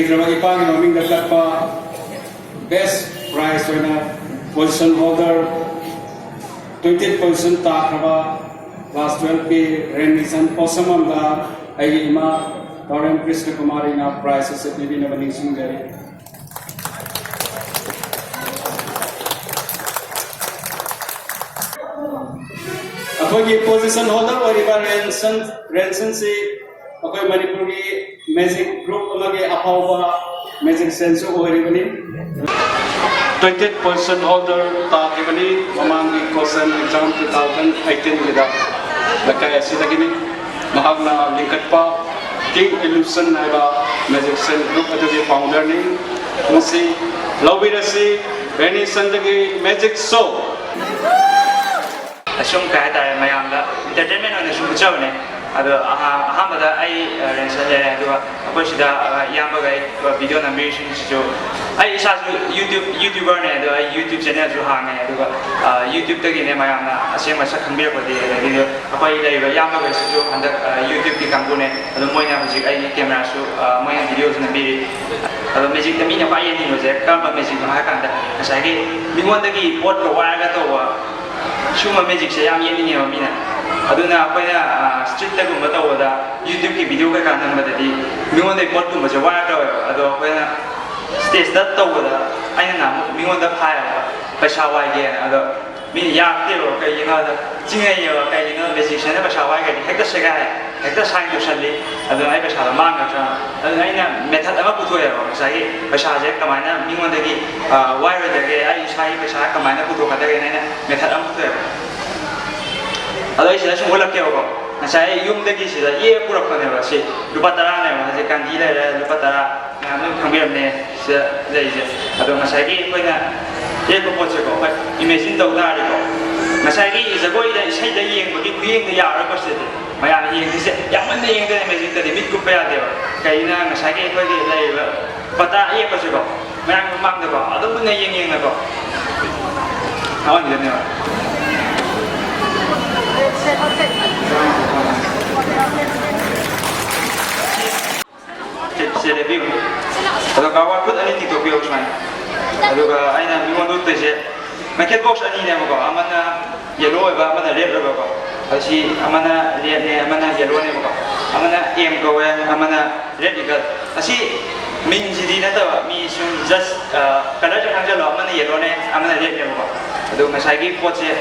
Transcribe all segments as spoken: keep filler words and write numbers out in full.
ꯏꯄꯥꯒꯤ ꯃꯃꯤꯡꯗ ꯀꯠꯄ best prize ꯑꯣꯏꯅ position holder twenty position ꯇꯥꯈ꯭ꯔꯕ class twelveꯀꯤ ꯔꯦꯟꯃꯤꯁꯟ ꯄꯣꯠꯁꯝ ꯑꯃꯗ ꯑꯩꯒꯤ ꯏꯃꯥ ꯇꯥꯎꯔꯦꯝ ꯀ꯭ꯔꯤꯁꯅ ꯀꯨꯃꯥꯔꯤꯅ prize ꯑꯁꯤ ꯄꯤꯕꯤꯅꯕ ꯅꯤꯡꯁꯤꯡꯖꯔꯤ꯫ ꯑꯩꯈꯣꯏꯒꯤ position holder ꯑꯣꯏꯔꯤꯕ ꯔꯦꯟꯁꯟ ꯔꯦꯟꯁꯟꯁꯤ ꯑꯩꯈꯣꯏ ꯃꯅꯤꯄꯨꯔꯒꯤ ꯃꯦꯖꯤꯛ ꯒ꯭ꯔꯨꯞ ꯑꯃꯒꯤ ꯑꯐꯥꯎꯕ ꯃꯦꯖꯤꯛꯁꯤꯌꯟꯁꯨ ꯑꯣꯏꯔꯤꯕꯅꯤ꯫ Twenty position holder ꯇꯥꯈꯤꯕꯅꯤ ꯃꯃꯥꯡꯒꯤ COHSAN exam two thousand eighteenꯒꯤꯗ꯫ ꯂꯩꯀꯥꯏ ꯑꯁꯤꯗꯒꯤꯅꯤ꯫ ꯃꯍꯥꯛꯅ ꯂꯤꯡꯈꯠꯄ King Illusion ꯍꯥꯏꯕ ꯃꯦꯖꯤꯛꯁꯤꯌꯟ ꯒ꯭ꯔꯨꯞ ꯑꯗꯨꯒꯤ founderꯅꯤ꯫ ꯉꯁꯤ ꯂꯧꯕꯤꯔꯁꯤ ꯔꯦꯅꯤꯁꯟꯗꯒꯤ magic show꯫ ꯑꯁꯨꯝ ꯀꯩ ꯍꯥꯏꯇꯥꯔꯦ, ꯃꯌꯥꯝꯗ entertainment ꯑꯣꯏꯅ ꯁꯨꯝ ꯎꯠꯆꯕꯅꯦ꯫ ꯑꯗꯣ ꯑꯍꯥ-, ꯑꯍꯥꯟꯕꯗ ꯑꯩ, ꯑ, ꯔꯦꯟꯁꯟ ꯂꯩꯔꯦ, ꯑꯗꯨꯒ ꯑꯩꯈꯣꯏ ꯁꯤꯗ, ꯑ, ꯏꯌꯥꯝꯕꯒ ꯑꯩ, ꯑ, video ꯅꯝꯕꯤꯔꯤꯁꯤꯡꯁꯤꯁꯨ, ꯑꯩ ꯏꯁꯥꯁꯨ YouTube, YouTuberꯅꯦ, ꯑꯗꯣ ꯑꯩ YouTube channelꯁꯨ ꯍꯥꯡꯉꯦ, ꯑꯗꯨꯒ, ꯑ, YouTubeꯇꯒꯤꯅꯦ ꯃꯌꯥꯝꯅ ꯑꯁꯦꯡꯕ ꯁꯛ ꯈꯪꯕꯤꯔꯛꯄꯗꯤ, ꯑꯗꯒꯤꯗꯤ ꯑꯩꯈꯣꯏ ꯂꯩꯔꯤꯕ ꯏꯌꯥꯝꯕꯈꯩꯁꯤꯁꯨ ꯍꯟꯗꯛ, ꯑ, YouTubeꯀꯤ ꯀꯥꯡꯕꯨꯅꯦ, ꯑꯗꯣ ꯃꯣꯏꯅ ꯍꯧꯖꯤꯛ ꯑꯩꯒꯤ cameraꯁꯨ, ꯑ, ꯃꯣꯏꯅ videoꯁꯨ ꯅꯝꯕꯤꯔꯤ꯫ ꯑꯗꯣ magicꯇ ꯃꯤꯅ ꯈ꯭ꯋꯥꯏ ꯌꯦꯡꯅꯤꯡꯕꯁꯦ ꯀꯔꯝꯕ magicꯅꯣ ꯍꯥꯏ ꯀꯥꯟꯗ, ꯉꯁꯥꯏꯒꯤ ꯃꯤꯉꯣꯟꯗꯒꯤ ꯄꯣꯠꯀ ꯋꯥꯏꯔꯒ ꯇꯧꯕ ꯁꯤꯒꯨꯝꯕ magicꯁꯦ ꯌꯥꯝ ꯌꯦꯡꯅꯤꯡꯉꯦꯕ ꯃꯤꯅ꯫ ꯑꯗꯨꯅ ꯑꯩꯈꯣꯏꯅ, ꯑ, streetꯇꯒꯨꯝꯕ ꯇꯧꯕꯗ YouTubeꯀꯤ video ꯀꯩꯀꯥ ꯅꯝꯕꯗꯗꯤ ꯃꯤꯉꯣꯟꯗꯒꯤ ꯄꯣꯠꯀꯨꯝꯕꯁꯦ ꯋꯥꯏꯔ ꯇꯧꯋꯦꯕ꯫ ꯑꯗꯣ ꯑꯩꯈꯣꯏꯅ stageꯇ ꯇꯧꯕꯗ ꯑꯩꯅ ꯅꯍꯥꯟꯃꯨꯛ ꯃꯤꯉꯣꯟꯗ ꯍꯥꯏꯌꯦꯕ, "ꯄꯩꯁꯥ ꯋꯥꯏꯒꯦꯅ"꯫ ꯑꯗꯣ ꯃꯤꯅ ꯌꯥꯔꯛꯇꯦꯕ꯫ ꯀꯩꯒꯤꯅꯣ ꯍꯥꯏꯗ ꯆꯤꯡꯅꯩꯌꯦꯕ꯫ ꯀꯩꯒꯤꯅꯣ? Magicianꯅ ꯄꯩꯁꯥ ꯋꯥꯏꯒ꯭ꯔꯗꯤ ꯍꯦꯛꯇ ꯁꯦꯒꯥꯏ, ꯍꯦꯛꯇ sign ꯇꯧꯁꯜꯂꯤ꯫ ꯑꯗꯨꯅ ꯑꯩ ꯄꯩꯁꯥꯗꯣ ꯃꯥꯡꯒꯗ꯭ꯔꯥ? ꯑꯗꯨꯅ ꯑꯩꯅ method ꯑꯃ ꯄꯨꯊꯣꯛꯑꯦꯕ꯫ ꯉꯁꯥꯏꯒꯤ ꯄꯩꯁꯥꯁꯦ ꯀꯃꯥꯏꯅ ꯃꯤꯉꯣꯟꯗꯒꯤ, ꯑ, ꯋꯥꯏꯔꯣꯏꯗꯒꯦ, ꯑꯩ ꯏꯁꯥꯒꯤ ꯄꯩꯁꯥ ꯀꯃꯥꯏꯅ ꯄꯨꯊꯣꯛꯀꯗꯒꯦꯅ ꯑꯩꯅ method ꯑꯃ ꯄꯨꯊꯣꯛꯑꯦꯕ꯫ ꯑꯗꯣ ꯑꯩ ꯁꯤꯗ ꯁꯨꯝ ꯎꯠꯂꯛꯀꯦꯕꯀꯣ꯫ ꯉꯁꯥꯏ ꯑꯩ ꯌꯨꯝꯗꯒꯤ ꯁꯤꯗ ꯌꯦꯛꯑ ꯄꯨꯔꯛꯄꯅꯦꯕ꯫ ꯁꯤ ꯂꯨꯄꯥ ꯇꯔꯥꯅꯦꯕ꯫ ꯍꯧꯖꯤꯛ ꯀꯥꯡꯖꯤ ꯂꯩꯔꯦ, ꯂꯨꯄꯥ ꯇꯔꯥ꯫ ꯃꯌꯥꯝ ꯑꯗꯨꯝ ꯈꯪꯕꯤꯔꯝꯅꯦ ꯁꯤꯗ ꯂꯩꯔꯤꯁꯦ꯫ ꯑꯗꯣ ꯉꯁꯥꯏꯒꯤ ꯑꯩꯈꯣꯏꯅ ꯌꯦꯛꯄ ꯄꯣꯠꯁꯦꯀꯣ, ꯑꯩꯈꯣꯏ imagine ꯇꯧ ꯇꯥꯔꯗꯤꯀꯣ, ꯉꯁꯥꯏꯒꯤ ꯖꯒꯣꯏꯗ, ꯏꯁꯩꯗ ꯌꯦꯡꯕꯒꯤ ꯈꯨꯌꯦꯡꯗ ꯌꯥꯔꯔꯣꯏꯀꯣ ꯁꯤꯗꯗꯤ꯫ ꯃꯌꯥꯝꯅ ꯌꯦꯡꯗꯣꯏꯁꯦ ꯌꯥꯝꯃꯟꯅ ꯌꯦꯡꯗꯣꯏꯅꯦ magicꯇꯗꯤ, ꯃꯤꯠ ꯀꯨꯞꯄ ꯌꯥꯗꯦꯕ꯫ ꯀꯩꯒꯤꯅꯣ ꯉꯁꯥꯏꯒꯤ ꯑꯩꯈꯣꯏꯒꯤ ꯂꯩꯔꯤꯕ ꯄꯇꯥ ꯌꯦꯛꯄꯁꯦꯀꯣ, ꯃꯌꯥꯝꯒꯤ ꯃꯃꯥꯡꯗꯀꯣ ꯑꯗꯨꯝ ꯃꯨꯟꯅ ꯌꯦꯡ ꯌꯦꯡꯅꯀꯣ꯫ ꯊꯥꯡꯃꯟꯈꯤꯗꯣꯏꯅꯦꯕ꯫ ꯁꯦ, ꯁꯦ, ꯂꯦꯞꯄꯤꯌꯨ꯫ ꯀꯥꯔꯕꯥꯔ ꯈꯨꯠ ꯑꯅꯤ ꯇꯤꯡꯊꯣꯛꯄꯤꯌꯣ ꯁꯨꯃꯥꯏꯅ꯫ ꯑꯗꯨꯒ ꯑꯩꯅ ꯃꯤꯉꯣꯟꯗ ꯎꯠꯇꯣꯏꯁꯦ ꯃꯥꯔꯀꯦꯠ ꯕꯣꯛꯁ ꯑꯅꯤꯅꯦꯕꯀꯣ, ꯑꯃꯅ ꯌꯦꯜꯂꯣ ꯑꯣꯏꯕ, ꯑꯃꯅ ꯔꯦꯗ ꯑꯣꯏꯕꯀꯣ꯫ ꯑꯁꯤ ꯑꯃꯅ ꯔꯦꯗꯅꯦ, ꯑꯃꯅ ꯌꯦꯜꯂꯣꯅꯦꯕꯀꯣ꯫ ꯑꯃꯅ ꯑꯦꯝ ꯀꯧꯋꯦ, ꯑꯃꯅ ꯔꯦꯗ ꯏꯒꯜ꯫ ꯑꯁꯤ ꯃꯤꯡꯁꯤꯗꯤ ꯅꯠꯇꯕ, ꯃꯤ ꯁꯨꯝ ꯖꯁ ꯀꯂꯔꯁꯦ ꯈꯪꯖꯜꯂꯣ, ꯑꯃꯅ ꯌꯦꯜꯂꯣꯅꯦ, ꯑꯃꯅ ꯔꯦꯗꯅꯦꯕꯀꯣ꯫ ꯑꯗꯣ ꯉꯁꯥꯏꯒꯤ ꯄꯣꯠꯁꯦ,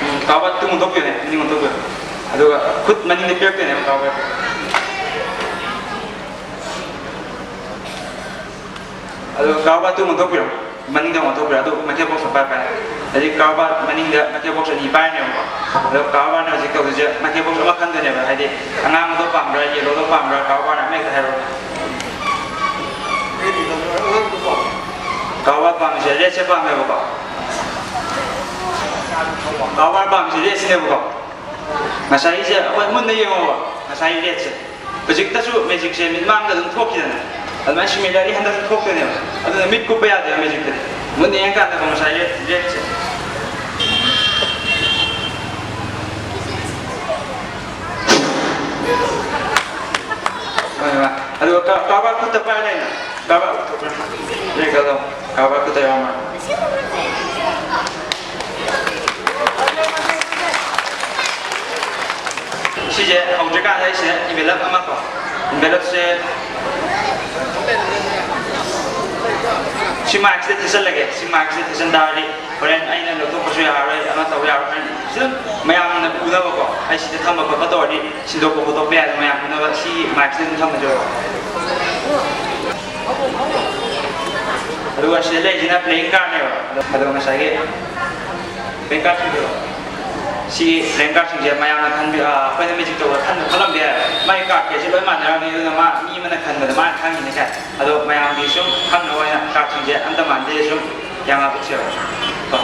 ꯎꯝ, ꯀꯥꯔꯕꯥꯔ ꯇꯨꯡ ꯑꯣꯟꯊꯣꯛꯄꯤꯌꯨꯅꯦ, ꯃꯅꯤꯡ ꯑꯣꯟꯊꯣꯛꯄꯤꯌꯨ꯫ ꯑꯗꯨꯒ ꯈꯨꯠ ꯃꯅꯤꯡꯗ ꯄꯤꯔꯛꯇꯣꯏꯅꯦꯕ ꯀꯥꯔꯕꯥꯔ꯫ ꯑꯗꯣ ꯀꯥꯔꯕꯥꯔ ꯇꯨꯡ ꯑꯣꯟꯊꯣꯛꯄꯤꯔꯣ, ꯃꯅꯤꯡꯗ ꯑꯣꯟꯊꯣꯛꯄꯤꯔꯣ꯫ ꯑꯗꯨ ꯃꯥꯔꯀꯦꯠ ꯕꯣꯛꯁ ꯑꯃ ꯄꯥꯏ ꯄꯥꯏ꯫ ꯍꯥꯏꯗꯤ ꯀꯥꯔꯕꯥꯔ ꯃꯅꯤꯡꯗ ꯃꯥꯔꯀꯦꯠ ꯕꯣꯛꯁ ꯑꯅꯤ ꯄꯥꯏꯔꯅꯦꯕꯀꯣ꯫ ꯑꯗꯣ ꯀꯥꯔꯕꯥꯔꯅ ꯍꯧꯖꯤꯛ ꯇꯧꯗꯣꯏꯁꯦ ꯃꯥꯔꯀꯦꯠ ꯕꯣꯛꯁ ꯑꯃ ꯈꯟꯗꯣꯏꯅꯦꯕ꯫ ꯍꯥꯏꯗꯤ ꯑꯉꯥꯡꯕꯗꯣ ꯄꯥꯝꯕ꯭ꯔꯥ, ꯌꯦꯜꯂꯣꯗꯣ ꯄꯥꯝꯕ꯭ꯔꯥ, ꯀꯥꯔꯕꯥꯔꯅ ꯑꯃ ꯍꯦꯛꯇ ꯍꯥꯏꯔꯛꯑꯣ꯫ ꯀꯥꯔꯕꯥꯔ ꯄꯥꯝꯃꯤꯁꯦ ꯔꯦꯗꯁꯦ ꯄꯥꯝꯃꯦꯕꯀꯣ꯫ ꯀꯥꯔꯕꯥꯔ ꯄꯥꯝꯃꯤꯁꯦ ꯔꯦꯗꯁꯤꯅꯦꯕꯀꯣ꯫ ꯉꯁꯥꯏꯒꯤꯁꯦ ꯑꯩꯈꯣꯏ ꯃꯨꯟꯅ ꯌꯦꯡꯉꯣꯕ, ꯉꯁꯥꯏꯒꯤ ꯔꯦꯗꯁꯦ꯫ ꯍꯧꯖꯤꯛꯇꯁꯨ ꯃꯦꯖꯤꯛꯁꯦ ꯃꯤꯠꯃꯥꯡꯗ ꯑꯗꯨꯝ ꯊꯣꯛꯈꯤꯗꯅ, ꯑꯗꯨꯃꯥꯏꯅ ꯁꯤꯃꯤꯂꯔꯂꯤ ꯍꯟꯗꯛꯁꯨ ꯊꯣꯛꯇꯣꯏꯅꯦꯕ꯫ ꯑꯗꯨꯅ ꯃꯤꯠ ꯀꯨꯞꯄ ꯌꯥꯗꯦꯕ ꯃꯦꯖꯤꯛꯇꯗꯤ꯫ ꯃꯨꯟꯅ ꯌꯦꯡꯀꯥꯟꯗꯀꯣ ꯉꯁꯥꯏꯒꯤ ꯔꯦꯗꯁꯦ꯫ ꯍꯣꯏ, ꯍꯣꯏ꯫ ꯑꯗꯨꯒ ꯀ-, ꯀꯥꯔꯕꯥꯔ ꯈꯨꯠꯇ ꯄꯥꯏꯔ ꯂꯩꯅ꯫ ꯀꯥꯔꯕꯥꯔ ꯈꯨꯠꯇ ꯄꯥꯏꯔ꯫ Red colour. ꯀꯥꯔꯕꯥꯔ ꯈꯨꯠꯇ ꯌꯥꯎꯔꯝꯃꯦ꯫ ꯁꯤꯁꯦ ꯍꯧꯗ꯭ꯔꯤꯀꯥꯟꯗ ꯑꯩ ꯁꯤꯗ ꯏꯟꯚꯦꯂꯞ ꯑꯃ ꯀꯣ, ꯏꯟꯚꯦꯂꯞꯁꯦ ꯁꯤ ꯃꯥꯏꯛꯁꯤꯗ ꯊꯦꯠꯆꯜꯂꯒꯦ꯫ ꯁꯤ ꯃꯥꯏꯛꯁꯤꯗ ꯊꯦꯠꯆꯟ ꯇꯥꯔꯗꯤ ꯍꯣꯔꯦꯟ ꯑꯩꯅ ꯂꯧꯊꯣꯛꯄꯁꯨ ꯌꯥꯔꯔꯣꯏ, ꯑꯃ ꯇꯧꯕ ꯌꯥꯔꯔꯣꯏ꯫ ꯁꯤ ꯑꯗꯨꯝ ꯃꯌꯥꯝꯅ ꯎꯅꯕꯀꯣ, ꯑꯩ ꯁꯤꯗ ꯊꯝꯕ ꯈꯣꯠꯄ ꯇꯧꯔꯗꯤ ꯁꯤꯟꯗꯣꯛꯄ ꯈꯣꯠꯇꯣꯛꯄ ꯌꯥꯏ, ꯃꯌꯥꯝ ꯎꯅꯕ꯫ ꯁꯤ ꯃꯥꯏꯛꯁꯤꯗ ꯑꯗꯨꯝ ꯊꯝꯃꯁꯦꯕ꯫ ꯑꯗꯨꯒ ꯁꯤꯗ ꯂꯩꯔꯤꯁꯤꯅ ꯄ꯭ꯂꯦꯌꯤꯡ ꯀꯥꯔꯗꯅꯦꯕ꯫ ꯑꯗꯣ ꯉꯁꯥꯏꯒꯤ ꯄ꯭ꯂꯦꯌꯤꯡ ꯀꯥꯔꯗꯁꯤꯡꯁꯦ, ꯁꯤ ꯄ꯭ꯂꯦꯌꯤꯡ ꯀꯥꯔꯗꯁꯤꯡꯁꯦ ꯃꯌꯥꯝꯅ ꯈꯟꯕꯤ-, ꯑ, ꯑꯩꯈꯣꯏꯅ ꯃꯦꯖꯤꯛ ꯇꯧꯕꯗ ꯈꯟꯕ ꯈꯜꯂꯝꯕ ꯌꯥꯏ꯫ ꯃꯥꯒꯤ ꯀꯥꯔꯗ ꯀꯩꯁꯦ ꯂꯣꯏ ꯃꯥꯟꯅꯔꯝꯅꯤ, ꯑꯗꯨꯅ ꯃꯥ, ꯃꯤ ꯑꯃꯅ ꯈꯟꯕꯗ ꯃꯥꯅ ꯈꯪꯉꯤꯅꯦ ꯀꯥꯏ꯫ ꯑꯗꯣ ꯃꯌꯥꯝꯒꯤ ꯁꯨꯝ ꯈꯪꯅꯕ ꯑꯣꯏꯅ ꯀꯥꯔꯗꯁꯤꯡꯁꯦ ꯑꯝꯇ ꯃꯥꯟꯗꯦ, ꯁꯨꯝ ꯌꯥꯝꯅ ꯎꯠꯁꯦꯕ꯫ ꯀꯣ,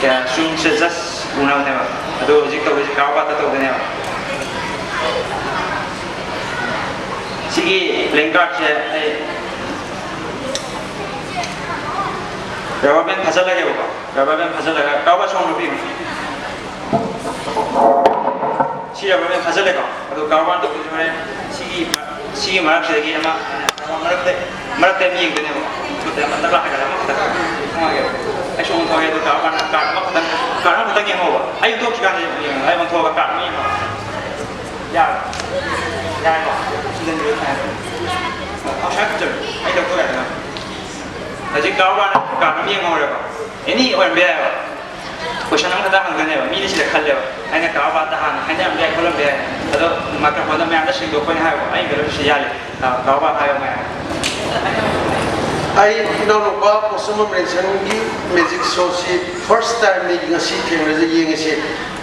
ꯀꯌꯥ ꯁꯨꯝꯁꯦ ꯖꯁ ꯎꯅꯕꯅꯦꯕ꯫ ꯑꯗꯣ ꯍꯧꯖꯤꯛ ꯇꯧꯗꯣꯏꯁꯦ ꯀꯥꯔꯕꯥꯔꯗ ꯇꯧꯗꯣꯏꯅꯦꯕ꯫ ꯁꯤꯒꯤ ꯄ꯭ꯂꯦꯌꯤꯡ ꯀꯥꯔꯗꯁꯦ ꯑꯩ ꯔꯕꯔ ꯕꯦꯟ ꯐꯥꯖꯤꯜꯂꯒꯦꯕꯀꯣ꯫ ꯔꯕꯔ ꯕꯦꯟ ꯐꯥꯖꯤꯜꯂꯒ ꯀꯥꯔꯕꯥꯔ ꯁꯣꯡ ꯅꯨꯄꯤ꯫ ꯁꯤ ꯔꯕꯔ ꯕꯦꯟ ꯐꯥꯖꯤꯜꯂꯦꯀꯣ꯫ ꯑꯗꯣ ꯀꯥꯔꯕꯥꯔ ꯇꯧꯕꯁꯦ ꯍꯣꯔꯦꯟ ꯁꯤꯒꯤ, ꯁꯤꯒꯤ ꯃꯔꯛꯁꯤꯗꯒꯤ ꯑꯃ ꯃꯔꯛꯇ, ꯃꯔꯛꯇ ꯑꯃ ꯌꯦꯡꯗꯣꯏꯅꯦꯕ꯫ ꯃꯔꯛꯇ ꯑꯃ ꯇꯛ ꯂꯥꯎ ꯍꯥꯏꯒꯠꯂꯦ, ꯑꯃꯈꯛꯇꯪ ꯊꯝꯃꯒꯦ꯫ ꯑꯩꯁꯨ ꯑꯣꯟꯊꯣꯛꯑꯒꯦ, ꯑꯗꯨ ꯀꯥꯔ ꯋꯥꯟ ꯀꯥꯔꯠ ꯑꯃꯈꯛꯇꯪ, ꯀꯥꯔꯠ ꯑꯃꯈꯛꯇꯪ ꯌꯦꯡꯍꯧꯕ꯫ ꯑꯩ ꯑꯣꯟꯊꯣꯛꯈꯤꯀꯥꯟꯗ ꯌꯦꯡꯉꯣ, ꯑꯩ ꯑꯣꯟꯊꯣꯛꯑꯒ ꯀꯥꯔꯠ ꯑꯃ ꯌꯦꯡꯍꯧꯕ꯫ ꯌꯥꯔꯕ? ꯌꯥꯔꯦꯀꯣ? ꯁꯤꯗ ꯂꯣꯏ ꯊꯥꯔꯦ꯫ ꯑꯥꯎꯠꯁꯥꯏꯠ ꯄꯤꯛꯆꯔ ꯑꯩ ꯂꯧꯊꯣꯛ ꯌꯥꯗꯅ꯫ ꯍꯧꯖꯤꯛ ꯀꯥꯔꯠ ꯋꯥꯟ ꯀꯥꯔꯠ ꯑꯃ ꯌꯦꯡꯍꯧꯔꯦꯀꯣ꯫ ꯑꯦꯅꯤ ꯑꯣꯏꯔꯝꯕ ꯌꯥꯏꯑꯕ꯫ ꯀꯣꯏꯁꯟ ꯑꯃꯈꯛꯇ ꯍꯪꯗꯣꯏꯅꯦꯕ, ꯃꯤꯅ ꯁꯤꯗ ꯈꯜꯂꯦꯕ꯫ ꯑꯩꯅ ꯀꯥꯔꯠ ꯋꯥꯟꯗ ꯍꯥꯟꯅ ꯍꯥꯏꯅꯔꯝꯕ ꯌꯥꯏ, ꯈꯣꯠꯂꯝꯕ ꯌꯥꯏ꯫ ꯑꯗꯣ ꯃꯥꯏꯀ꯭ꯔꯣꯐꯣꯟꯗ ꯃꯌꯥꯝꯗ ꯁꯦꯡꯗꯣꯛꯄ ꯑꯣꯏꯅ ꯍꯥꯏꯌꯣ, ꯑꯩ ꯃꯦꯂꯣꯗꯤꯁꯤ ꯌꯥꯜꯂꯦ꯫ ꯑ, ꯀꯥꯎꯕ ꯍꯥꯏꯌꯣ ꯃꯌꯥꯝ꯫ ꯑꯩ ꯏꯅꯥꯎꯅꯨꯄꯥ ꯄꯣꯠꯁꯝꯕꯝ ꯔꯦꯟꯁꯟꯒꯤ ꯃꯦꯖꯤꯛ ꯁꯣꯁꯤ ꯐꯥꯔꯁ ꯇꯥꯏꯝꯅꯤ ꯉꯁꯤ ꯊꯦꯡꯅꯔꯤꯁꯦ, ꯌꯦꯡꯉꯤꯁꯤ꯫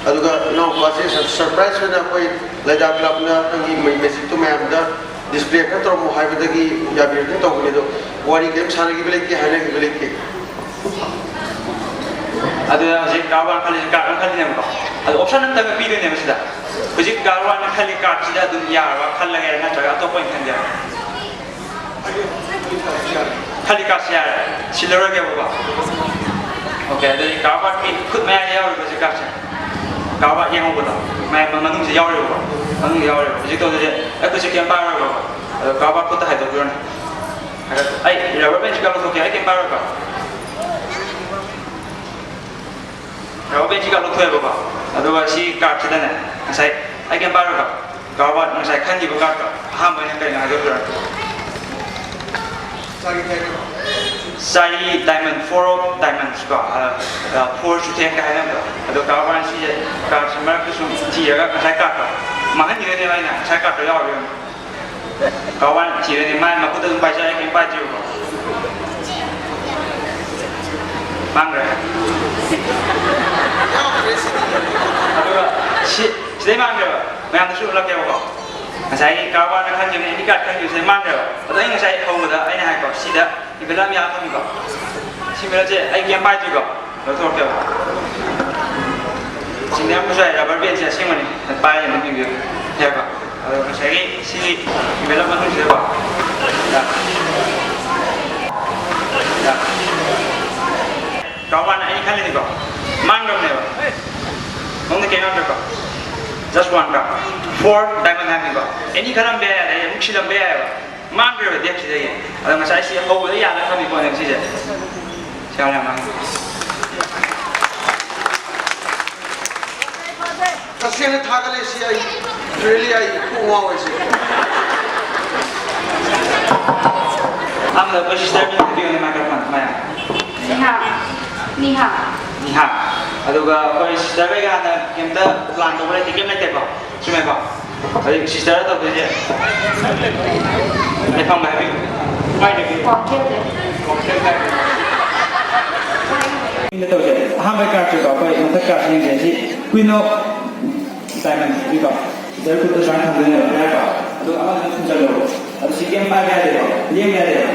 ꯑꯗꯨꯒ ꯏꯅꯥꯎꯅꯨꯄꯥꯁꯦ ꯁꯔꯄ꯭ꯔꯥꯏꯁ ꯑꯣꯏꯅ ꯑꯩꯈꯣꯏ ꯂꯩꯗꯥ ꯀ꯭ꯂꯕꯅ ꯅꯪꯒꯤ ꯃꯦ-, ꯃꯦꯖꯤꯛꯇꯨ ꯃꯌꯥꯝꯗ ꯗꯤꯁꯄ꯭ꯂꯦ ꯈꯔ ꯇꯧꯔꯝꯃꯣ ꯍꯥꯏꯕꯗꯒꯤ ꯌꯥꯕꯤꯔꯛꯇꯅ ꯇꯧꯕꯅꯤ꯫ ꯑꯗꯣ ꯋꯥꯔꯤ ꯀꯔꯤꯝ ꯁꯥꯟꯅꯈꯤꯕ ꯂꯩꯇꯦ, ꯍꯥꯏꯅꯈꯤꯕ ꯂꯩꯇꯦ꯫ ꯑꯗꯨꯅ ꯍꯧꯖꯤꯛ ꯀꯥꯔꯠ ꯋꯥꯟ ꯈꯜꯂꯤꯁꯦ, ꯀꯥꯔꯠ ꯑꯃ ꯈꯜꯂꯤꯅꯦꯕꯀꯣ꯫ ꯑꯗꯣ ꯑꯣꯞꯁꯟ ꯑꯝꯇꯪꯒ ꯄꯤꯗꯣꯏꯅꯦꯕ ꯁꯤꯗ꯫ ꯍꯧꯖꯤꯛ ꯀꯥꯔꯠ ꯋꯥꯟ ꯈꯜꯂꯤ ꯀꯥꯔꯠꯁꯤꯗ ꯑꯗꯨꯝ ꯌꯥꯔꯕ ꯈꯜꯂꯒꯦꯔꯥ ꯅꯠꯇ꯭ꯔꯒ ꯑꯇꯣꯞꯄ ꯑꯣꯏꯅ ꯈꯟꯒꯦꯔꯥ? ꯈꯜꯂꯤ ꯀꯥꯔꯠꯁꯦ ꯌꯥꯔꯦ꯫ ꯁꯤꯜꯂꯔꯣꯏꯒꯦꯕꯀꯣ꯫ ꯑꯣꯀꯦ, ꯑꯗꯨꯗꯤ ꯀꯥꯔꯠ ꯋꯥꯟꯒꯤ ꯈꯨꯠ ꯃꯌꯥꯏꯗ ꯌꯥꯎꯔꯤꯕ ꯍꯧꯖꯤꯛ ꯀꯥꯔꯠꯁꯦ꯫ Card one ꯌꯦꯡꯍꯧꯕꯗꯣ꯫ ꯃꯌꯥꯝ ꯃꯅꯨꯡꯁꯦ ꯌꯥꯎꯔꯤꯕꯀꯣ꯫ ꯃꯅꯨꯡꯗ ꯌꯥꯎꯔꯤꯕ꯫ ꯍꯧꯖꯤꯛ ꯇꯧꯗꯣꯏꯁꯦ ꯑꯩ ꯈꯨꯠꯁꯦ ꯀꯩꯝ ꯄꯥꯏꯔꯔꯣꯏꯕꯀꯣ꯫ ꯑꯗꯣ ꯀꯥꯔꯠ ꯋꯥꯟ ꯈꯨꯠꯇ ꯍꯥꯏꯗꯣꯛꯄꯤꯔꯣꯅꯦ꯫ ꯑꯩ ꯔꯕꯔ ꯕꯦꯟꯁꯤ ꯀꯥꯞ ꯂꯧꯊꯣꯛꯀꯦ, ꯑꯩ ꯀꯩꯝ ꯄꯥꯏꯔꯣꯏꯀꯣ꯫ ꯔꯕꯔ ꯕꯦꯟꯁꯤ ꯀꯥꯞ ꯂꯧꯊꯣꯛꯑꯦꯕꯀꯣ, ꯑꯗꯨꯒ ꯁꯤ ꯀꯥꯔꯠꯁꯤꯗꯅꯦ, ꯉꯁꯥꯏ ꯑꯩ ꯀꯩꯝ ꯄꯥꯏꯔꯣꯏꯀꯣ, ꯀꯥꯔꯠ ꯋꯥꯟ ꯉꯁꯥꯏ ꯈꯟꯈꯤꯕ ꯀꯥꯔꯠꯇꯣ ꯑꯍꯥꯟꯕ ꯑꯣꯏꯅ ꯀꯩꯅꯣ ꯍꯥꯏꯗꯣꯛꯄꯤꯔꯣ꯫ ꯆꯥꯔꯤ ꯗꯥꯏꯃꯟ ꯐꯣꯔ ꯑꯣꯐ ꯗꯥꯏꯃꯟꯁ ꯀꯣ, ꯐꯣꯔ ꯁꯨꯊꯦꯡꯒ ꯍꯥꯏꯅꯕꯗꯣ꯫ ꯑꯗꯣ ꯀꯥꯔꯠ ꯋꯥꯟ ꯁꯤꯁꯦ, ꯀꯥꯔꯠꯁꯤ ꯃꯔꯛꯇ ꯁꯨꯝ ꯊꯤꯔꯒ ꯉꯁꯥꯏ ꯀꯥꯔꯠꯇꯣ ꯃꯥꯡꯍꯟꯈꯤꯗꯣꯏꯅꯦꯕ ꯑꯩꯅ, ꯉꯁꯥꯏ ꯀꯥꯔꯠꯇꯣ ꯌꯥꯎꯔꯤꯕ꯫ ꯀꯥꯔꯠ ꯋꯥꯟ ꯊꯤꯔꯅꯤ, ꯃꯥꯏ ꯃꯈꯨꯠꯇ ꯑꯗꯨꯝ ꯄꯥꯏꯖꯔꯦ, ꯀꯩꯝ ꯄꯥꯏꯗ꯭ꯔꯤꯕꯀꯣ꯫ ꯃꯥꯡꯈ꯭ꯔꯦ꯫ ꯑꯗꯨꯒ ꯁꯤ, ꯁꯤꯗꯩ ꯃꯥꯡꯈ꯭ꯔꯦꯕ꯫ ꯃꯌꯥꯝꯗꯁꯨ ꯎꯠꯂꯛꯀꯦꯕꯀꯣ꯫ ꯉꯁꯥꯏꯒꯤ ꯀꯥꯔꯠ ꯋꯥꯟꯗ ꯈꯟꯈꯤꯕꯅꯦ, ꯑꯦꯅꯤ ꯀꯥꯔꯠ ꯈꯟꯈꯤꯕꯁꯦ ꯃꯥꯡꯈ꯭ꯔꯦꯕ꯫ ꯑꯗꯣ ꯑꯩ ꯉꯁꯥꯏ ꯍꯧꯕꯗ ꯑꯩꯅ ꯍꯥꯏꯀꯣ, ꯁꯤꯗ ꯏꯟꯚꯦꯂꯞ ꯌꯥꯝ ꯊꯝꯃꯤꯀꯣ꯫ ꯁꯤ ꯏꯟꯚꯦꯂꯞꯁꯦ ꯑꯩ ꯀꯩꯝ ꯄꯥꯏꯗ꯭ꯔꯤꯀꯣ꯫ ꯂꯧꯊꯣꯔꯛꯀꯦꯕ꯫ ꯆꯤꯡꯅꯔꯝꯕꯁꯨ ꯌꯥꯏ, ꯔꯕꯔ ꯕꯦꯟꯁꯦ ꯑꯁꯦꯡꯕꯅꯤ꯫ ꯄꯥꯏꯔꯦ, ꯅꯪ ꯌꯦꯡꯕꯤꯌꯨ꯫ ꯌꯥꯏꯀꯣ? ꯑꯗꯣ ꯉꯁꯥꯏꯒꯤ ꯁꯤꯒꯤ ꯏꯟꯚꯦꯂꯞ ꯃꯅꯨꯡꯁꯤꯗꯀꯣ꯫ ꯌꯥ꯫ ꯌꯥ꯫ ꯀꯥꯔꯠ ꯋꯥꯟ ꯑꯩꯅ ꯈꯜꯂꯤꯅꯤꯀꯣ꯫ ꯃꯥꯡꯈ꯭ꯔꯕꯅꯦꯕ꯫ ꯃꯉꯣꯟꯗ ꯀꯩꯝ ꯌꯥꯎꯗ꯭ꯔꯦꯀꯣ꯫ Just one card꯫ Four diamond ꯍꯥꯏꯕꯅꯤꯀꯣ꯫ ꯑꯦꯅꯤ ꯈꯜꯂꯝꯕ ꯌꯥꯏ, ꯑꯗꯩ ꯑꯃꯨꯛ ꯁꯤꯜꯂꯝꯕ ꯌꯥꯏꯑꯕ꯫ ꯃꯥꯡꯈ꯭ꯔꯦꯕ ꯗꯦꯛꯁꯤꯗꯒꯤ꯫ ꯑꯗꯣ ꯉꯁꯥꯏ ꯁꯤ ꯍꯧꯕꯗ ꯌꯥꯜꯂꯒ ꯊꯝꯃꯤ ꯄꯣꯠꯅꯦꯕ ꯁꯤꯁꯦ꯫ ꯁꯤ ꯌꯥꯝ ꯌꯥꯝ ꯃꯥꯡꯉꯦ꯫ ꯇꯁꯦꯡꯅ ꯊꯥꯒꯠꯂꯦ ꯁꯤ ꯑꯩ꯫ Really ꯑꯩ ꯀꯣꯛ ꯉꯥꯎꯋꯦ ꯁꯤ꯫ ꯑꯍꯥꯟꯕꯗ ꯑꯩꯈꯣꯏ ꯁꯤꯁꯇꯔ ꯃꯤꯡ ꯍꯥꯏꯕꯤꯌꯨꯅꯦ, ꯃꯥꯏꯀ꯭ꯔꯣꯐꯣꯟ ꯃꯌꯥꯝ꯫ ꯅꯤꯍꯥ꯫ ꯅꯤꯍꯥ꯫ ꯅꯤꯍꯥ꯫ ꯑꯗꯨꯒ ꯑꯩꯈꯣꯏ ꯁꯤꯁꯇꯔ ꯈꯩꯒ ꯍꯥꯟꯅ ꯀꯩꯝꯇ ꯄ꯭ꯂꯥꯟ ꯇꯧꯕ ꯂꯩꯇꯦ, ꯀꯩꯝ ꯂꯩꯇꯦꯀꯣ? ꯆꯨꯝꯃꯦꯀꯣ? ꯍꯧꯖꯤꯛ ꯁꯤꯁꯇꯔ ꯇꯧꯗꯣꯏꯁꯦ ꯂꯩꯐꯝꯒ ꯍꯥꯏꯕꯤꯌꯨ꯫ ꯀꯥꯏꯗꯒꯤ? ꯀ꯭ꯋꯥꯀꯩꯊꯦꯜꯗꯩ꯫ ꯀ꯭ꯋꯥꯀꯩꯊꯦꯜ ꯀꯥꯏꯗꯒꯤ? ꯇꯧꯁꯦ꯫ ꯑꯍꯥꯟꯕ ꯀꯥꯔꯠꯁꯦꯀꯣ, ꯑꯩꯈꯣꯏ ꯃꯊꯛ ꯀꯥꯔꯠꯁꯦ ꯌꯦꯡꯁꯦ꯫ ꯁꯤ Queen of Diamond ꯀꯣ꯫ ꯁꯤꯁꯇꯔ ꯈꯨꯠꯇ ꯁꯨꯃꯥꯏꯅ ꯊꯝꯗꯣꯏꯅꯦꯕ, ꯌꯥꯏꯀꯣ? ꯑꯗꯨꯒ ꯑꯃꯗꯨꯅ ꯈꯨꯝꯖꯜꯂꯣ꯫ ꯑꯗꯨ ꯁꯤ ꯀꯩꯝ ꯄꯥꯏꯕ ꯌꯥꯗꯦꯀꯣ, ꯂꯦꯡꯕ ꯌꯥꯗꯦꯕ꯫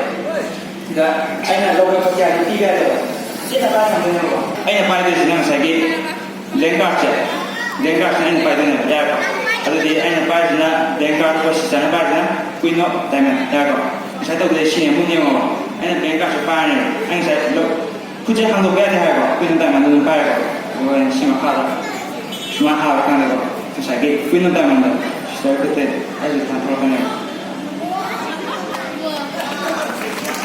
ꯁꯤꯗ ꯑꯩꯅ ꯂꯧꯕ ꯀꯌꯥꯗꯤ ꯄꯤꯕ ꯌꯥꯗꯦꯕ꯫ ꯆꯦꯠꯅ ꯄꯥꯏꯔ ꯊꯝꯗꯣꯏꯅꯦꯕꯀꯣ꯫ ꯑꯩꯅ ꯄꯥꯏꯗꯣꯏꯁꯤꯅ ꯉꯁꯥꯏꯒꯤ ꯕ꯭ꯂꯦꯡ ꯀꯥꯔꯠꯁꯦ, ꯕ꯭ꯂꯦꯡ ꯀꯥꯔꯠꯁꯤꯅ ꯑꯩꯅ ꯄꯥꯏꯗꯣꯏꯅꯦꯕ, ꯌꯥꯏꯀꯣ? ꯑꯗꯨꯗꯤ ꯑꯩꯅ ꯄꯥꯏꯔꯤꯁꯤꯅ ꯕ꯭ꯂꯦꯡ ꯀꯥꯔꯠ, ꯑꯩꯈꯣꯏ ꯁꯤꯁꯇꯔꯅ ꯄꯥꯏꯔꯤꯁꯤꯅ Queen of Diamond, ꯌꯥꯏꯀꯣ? ꯉꯁꯥꯏ ꯇꯧꯕꯗ ꯁꯤꯅꯤ ꯑꯃꯨꯛ ꯌꯦꯡꯉꯣ꯫ ꯑꯩꯅ ꯕ꯭ꯂꯦꯡ ꯀꯥꯔꯠꯁꯦ ꯄꯥꯏꯔꯅꯦꯕ꯫ ꯑꯩ ꯉꯁꯥꯏ ꯂꯧ-, ꯈꯨꯠꯁꯦ ꯍꯥꯡꯗꯣꯛꯄ ꯌꯥꯗꯦ ꯍꯥꯏꯀꯣ? Queen of Diamond ꯑꯗꯨꯝ ꯄꯥꯏꯔꯦꯀꯣ? ꯑꯗꯨꯒ ꯑꯩꯅ ꯁꯤ ꯃꯈꯥꯗ ꯁꯨꯃꯥꯏꯅ ꯍꯥꯞꯄ ꯀꯥꯟꯗꯀꯣ, ꯉꯁꯥꯏꯒꯤ Queen of Diamondꯗꯣ ꯁꯤꯁꯇꯔ ꯈꯨꯠꯇ ꯑꯩꯁꯨ ꯊꯥꯡꯊꯣꯔꯛꯀꯅꯦꯕ꯫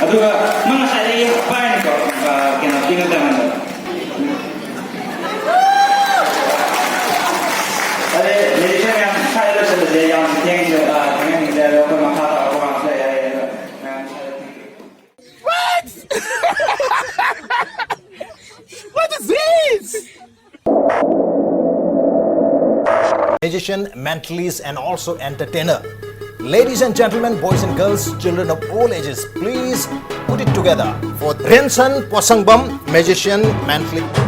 ꯑꯗꯨꯒ ꯃꯥ ꯉꯁꯥꯏꯗꯒꯤ ꯄꯥꯏꯔꯤꯀꯣ, ꯑ, ꯀꯩꯅꯣ, Queen of Diamondꯗꯣ꯫ ꯑꯗꯩ magician ꯃꯌꯥꯝ ꯁ꯭ꯋꯥꯏꯗ ꯂꯣꯏꯁꯤꯜꯂꯁꯦ, ꯌꯥꯝ ꯊꯦꯡ-, ꯑ, ꯊꯦꯡꯍꯟꯅꯤꯡꯗ꯭ꯔꯦ꯫ ꯑꯗꯣ ꯑꯩꯈꯣꯏ ꯃꯈꯥ ꯇꯥꯕ programꯁꯨ ꯂꯩꯔꯦ, ꯑꯗꯣ ꯃꯌꯥꯝ ꯁ꯭ꯋꯥꯏꯗ ꯊꯦꯡ-, What? What is this? Magician, mentalist, and also entertainer. Ladies and gentlemen, boys and girls, children of all ages, please put it together for Renson Posangbam, magician, mentalist.